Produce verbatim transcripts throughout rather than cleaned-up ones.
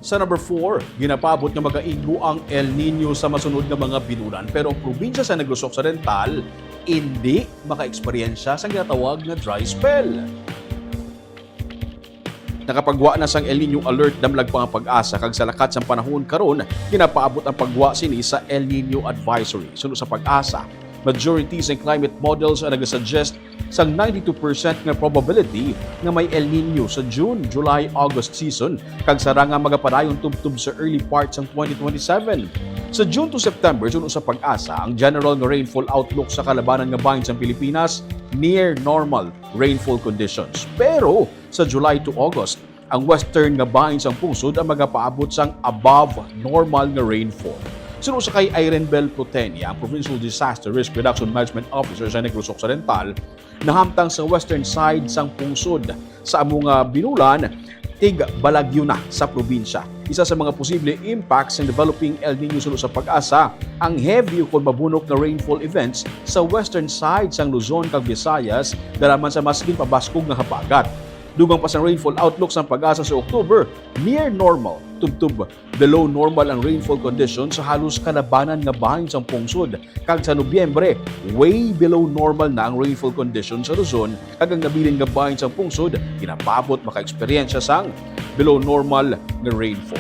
Sa number four, ginapaabot nga makaigo ang El Nino sa masunod nga mga binulan, pero ang probinsya sa Negros Occidental indi makaeksperyensya sang ginatawag nga dry spell. Nakapagwa na sang El Nino alert damlag pa nga PAGASA, kag sa lakat sang panahon karon, ginapaabot ang pagwa sini sa El Nino advisory. Suno sa PAGASA, majority sang climate models ang nagasuggest sang ninety-two percent nga probability nga may El Nino sa June, July, August season, kag sara nga magapadayon tubtob sa early part sang twenty twenty-seven. Sa June to September, suno sa PAGASA, ang general nga rainfall outlook sa kalabanan nga bahin sang Pilipinas, near normal rainfall conditions. Pero sa July to August, ang western nga bahin sang pungsod ang magapaabot sang above normal nga rainfall. Suno sa kay Irene Bell Putenia, ang Provincial Disaster Risk Reduction Management Officer sa Negros Occidental, nahamtang sa western side sang pungsod sa amo nga binulan, tig balagyo na sa probinsya. Isa sa mga posible impacts sang developing El Nino suno sa PAGASA ang heavy ukon mabunok nga rainfall events sa western side sang Luzon kag Visayas, dala man sa mas ginpabaskog nga habagat. Dugang pa sang rainfall outlook sang PAGASA sa October, near normal tubtob below normal ang rainfall condition sa halos kalabanan nga bahin sang pungsod, kag sa Nobyembre, way below normal na ang rainfall condition sa Luzon, kag ang nabilin nga bahin sang pungsod ginapaabot makaeksperyensya sang below normal nga rainfall.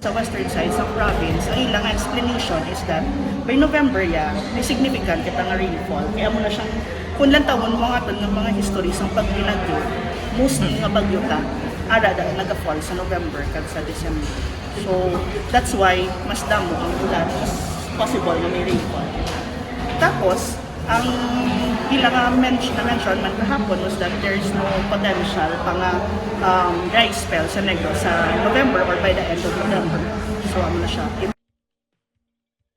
Sa western side sa province, ang ilang explanation is that by November, ya, may significant kita nga rainfall. Kaya mo na siyang, kung lantawon mo ang aton nga mga history sa pag-, bagyo, mostly nga bagyo ta, ara da nagafall sa November kag sa December. So, that's why mas damo ang ulan, mas possible na may rainfall. Tapos, ang ila nga men-, na-mention man kahapon was that there is no potential pa nga um, dry spell sa Negros sa November or by the end of November. So, ano na siya, it